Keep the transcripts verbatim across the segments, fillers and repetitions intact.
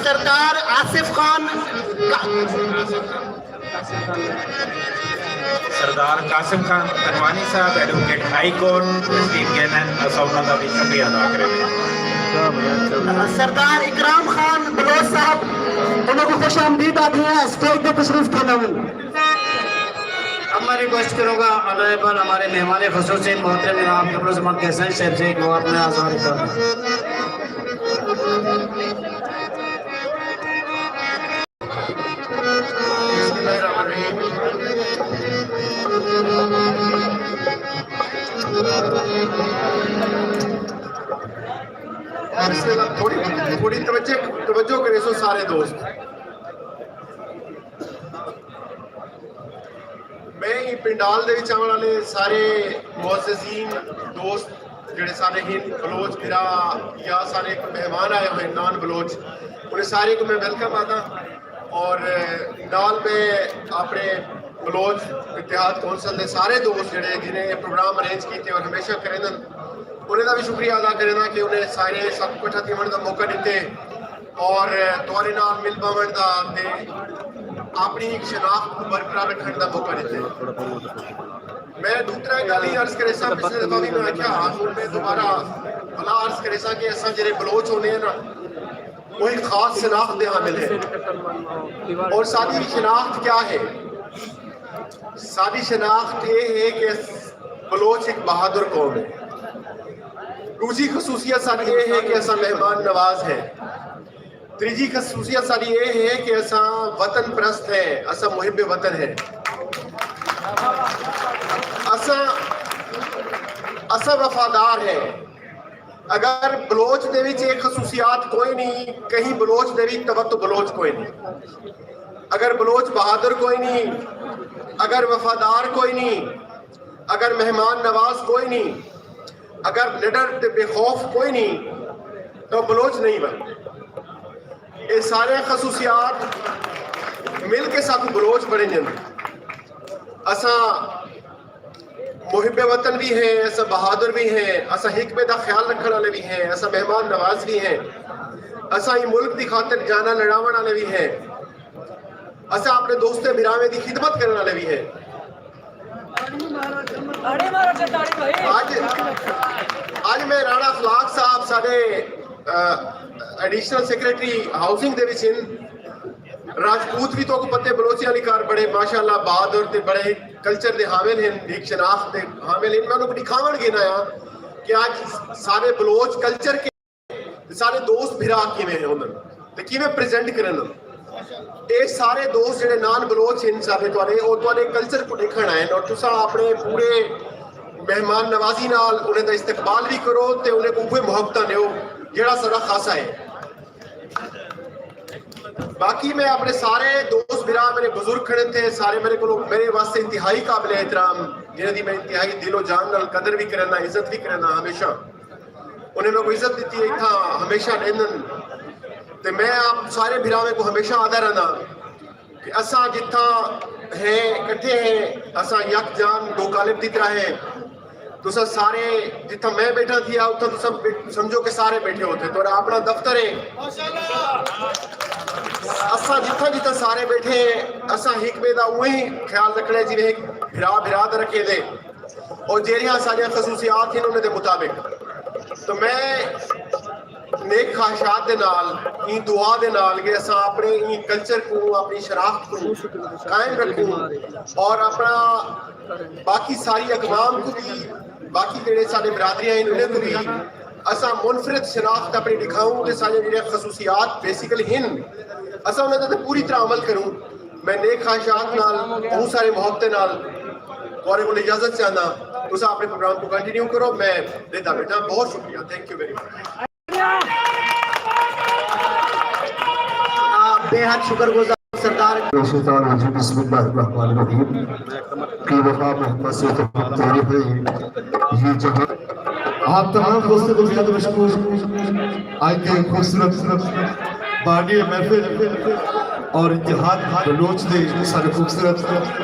سردار آصف خان کا- سردار قاسم خان تنوانی صاحب، ایڈووکیٹ ہائی کورٹ، تشریف گھن ہن، اساں انہاں دا وی شکریہ ادا کریندے ہاں۔ سردار اکرام خان بلوچ صاحب، انہاں کوں خوش آمدید آکھدے ہیں، اسٹیج تے تشریف گھن آون۔ اب میں ریکویسٹ کروں گا، آنریبل ہمارے مہمان خصوصی محترم جناب قمر الزمان کیسن صاحب سے کہ وہ اپنے آثار کا تھوڑی، تھوڑی توجہ، توجہ کرے سو سارے دوست۔ میں ایں پنڈال دے وچ آوݨ والے سارے معززین دوست جڑے سارے ہن، بلوچ بھرا یا سارے مہمان آئے ہوئے نان بلوچ، انہیں سارے کو میں ویلکم آتا۔ اور نال میں اپنے بلوچ اتحاد کونسل دے سارے دوست جڑے جنہیں یہ پروگرام ارینج کیتے اور ہمیشہ کریندن، انہیں دا بھی شکریہ ادا کرینداں کہ انہیں سارے سب کٹھا تھیوݨ دا موقع ݙتے اور تہاݙے نال مل بھاوݨ دا تے اپݨی ہک شناخت کوں برقرار رکھݨ دا موقع ݙتے۔ میں ݙو ترے ڳالھیں عرض کریساں، پچھلے دفعہ بھی میں آکھیا، ہݨ میں دوبارہ بھلا عرض کریساں کہ اساں جڑے بلوچ ہوندے ہیں نا، وہ ایک خاص شناخت دے حامل ہیں۔ اور ساری شناخت کیا ہے؟ ساری شناخت یہ ہے کہ بلوچ ایک بہادر قوم ہے۔ دوسری خصوصیت ساری یہ ہے کہ اساں مہمان نواز ہیں۔ تیجی خصوصیت ساری یہ ہے کہ اساں وطن پرست ہیں، اساں محب وطن ہیں، اساں، اساں وفادار ہیں۔ اگر بلوچ دے وچ یہ خصوصیات کوئی نہیں، کہیں بلوچ دے وچ تو بلوچ کوئی نہیں۔ اگر بلوچ بہادر کوئی نہیں، اگر وفادار کوئی نہیں، اگر مہمان نواز کوئی نہیں، اگر نڈر تے بے خوف کوئی نہیں، تو بلوچ نہیں بن۔ یہ سارے خصوصیات مل کے ساکوں بلوچ بنے جن۔ اساں محب وطن بھی ہیں، اساں بہادر بھی ہیں، اساں ہک ٻئے دا خیال رکھݨ والے بھی ہیں، اساں مہمان نواز بھی ہیں، اساں ایں ملک دی خاطر جاناں لڑاوݨ والے بھی ہیں، اساں اپݨے دوستیں بھراویں دی خدمت کرݨ والے بھی ہیں۔ اڄ، اڄ میں رانا اخلاق صاحب ساݙے، آ، ایڈیشنل سیکرٹری ہاؤسنگ دے وچ ہن۔ راجپوت بھی تو پتے بلوچی والی کار بڑے ماشاءاللہ بہادر تے بڑے کلچر دے حامل ہیں، ایک شناخت دے حامل ہیں۔ میں انہوں کو دکھاون گھن آیا کہ آج سارے بلوچ کلچر کے سارے دوست بھرا کیویں ہوندن تے کیویں پریزنٹ کرن۔ اے سارے دوست جڑے نان بلوچ ہیں سارے تواڈے، او تواڈے کلچر کو دیکھن آئے اور تساں اپنے پورے مہمان نوازی نال انہیں دا استقبال بھی کرو تے انہیں کو اوہے محبتاں ݙیو جڑا سارا خاصا ہے۔ باقی میں اپنے سارے دوست بھرا، میرے بزرگ کھڑے تھے سارے، میرے کو، میرے واسطے انتہائی قابل احترام، جنہیں دی میں انتہائی دل و جان نال قدر بھی کرنا، عزت بھی کرنا ہمیشہ۔ انہیں میکوں عزت ݙتی ہے، اتھاں ہمیشہ ݙیندن۔ تے میں آپ سارے بھراویں کوں ہمیشہ آہدا رہنداں کہ اساں جتھاں ہیں، اکٹھے ہیں، اساں یک جان، ݙو قالب دی طرح ہیں۔ تساں سارے جتھاں میں ٻیٹھا تھیا، اتھاں تساں ٻے-، سمجھو کہ سارے ٻیٹھے ہوتے، تہاݙا اپݨا دفتر ہے۔ اساں جتھاں جتھاں سارے ٻیٹھے ہیں، اساں ہک ٻئے دا اونہی خیال رکھݨا ہے جیویں ہک بھرا بھرا دا رکھیندے۔ اور جیڑھیاں ساݙیاں خصوصیات ہن انہاں دے مطابق۔ تو میں نیک خواہشات دے نال، ایں دعا دے نال کہ اساں اپݨے ایں کلچر کوں، اپݨی شناخت کوں قائم رکھوں اور اپݨا باقی ساری اقوام کوں بھی، باقی جیڑھے ساݙے برادریاں ہن انہاں کوں بھی اساں منفرد شناخت اپݨی ݙکھاؤں تے ساݙیاں جیڑھیاں خصوصیات بیسیکل ہن اساں انہاں تے پوری طرح عمل کروں۔ میں نیک خواہشات نال، بہت سارے محبتیں نال تہاݙے کول اجازت چاہنداں۔ تساں اپݨے پروگرام کوں کنٹینیو کرو۔ میں ݙیہدا ٻیٹھاں۔ بہت شکریہ۔ تھینک یو ویری مچ۔ آ، بے حد شکر گزار سردار۔ الشیطان الرجیم، بسم اللہ الرحمن الرحیم۔ کی وفا محمد سے تو تیری ہوئی، یہ جہاں۔ آپ تمام دوستوں کو بے حد مشکور۔ آج کے خوبصورت بانی محفل اور اتحاد بلوچ دے سارے خوبصورت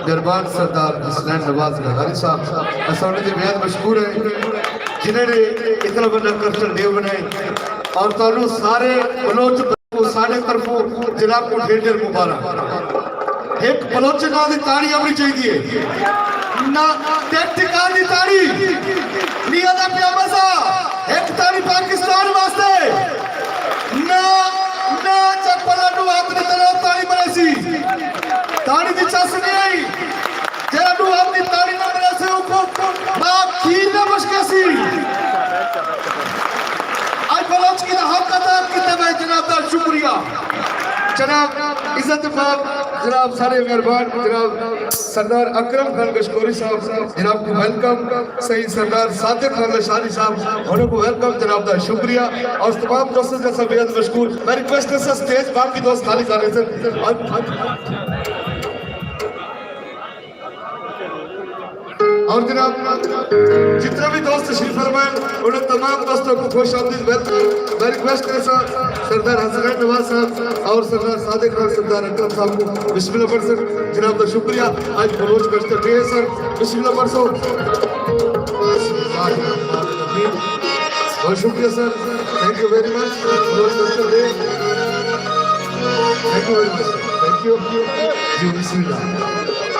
مہربان سردار حسنین نواز لغاری صاحب، اساں انہاں دے بے حد مشکور ہیں جنہاں نے اتنا بڑا کلچر ڈے بنائے۔ اور تانوں سارے بلوچ کو ساݙے طرفوں جناب کو ڈھیر ڈھیر مبارک۔ ہک بلوچ ناں دی تاڑی آوݨی چاہیدی ہے۔ نہ تے ٹکان دی تاڑی۔ میاں دا پیا مزہ۔ ہک تاڑی پاکستان واسطے۔ نہ، نہ چپل اڈو ہاتھ دی طرف تاڑی مریسی۔ تاڑی دی چس نہیں آئی۔ جیڑھا ݙو ہتھ دی تاڑی نہ مریسے، اوکوں ماء کھیر نہ بخشیسی۔ اڄ بلوچ کیتا حق ادا کیتے، میں جناب دا شکریہ۔ جناب عزت ماب، جناب سارے مہربان، جناب سردار اکرم خان گشکوری صاحب، جناب کو ویلکم۔ سئیں سردار صادق خان لشاری صاحب، انہاں کو ویلکم، جناب دا شکریہ۔ اور تمام دوستوں کا سب بے حد مشکور۔ میں ریکویسٹ ہے سر، سٹیج باقی دوست خالی کر رہے سر۔ اور اور جناب، جتنے بھی دوست تشریف فرمائے، انہیں تمام دوستوں کو خوش آمدید، ویلکم۔ میں ریکویسٹ کرے سر، سردار حسنین نواز صاحب اور سردار صادق خان، سردار اکرم صاحب کو بسم اللہ پڑھ سر۔ جناب دا شکریہ۔ آج بلوچ گشت ڈے ہے سر، بسم اللہ پڑھ سو۔ بسم اللہ الرحمن الرحیم۔ بہت شکریہ sir, thank you very much. Baloch گشت day, thank you very much sir, thank you. جی بسم اللہ۔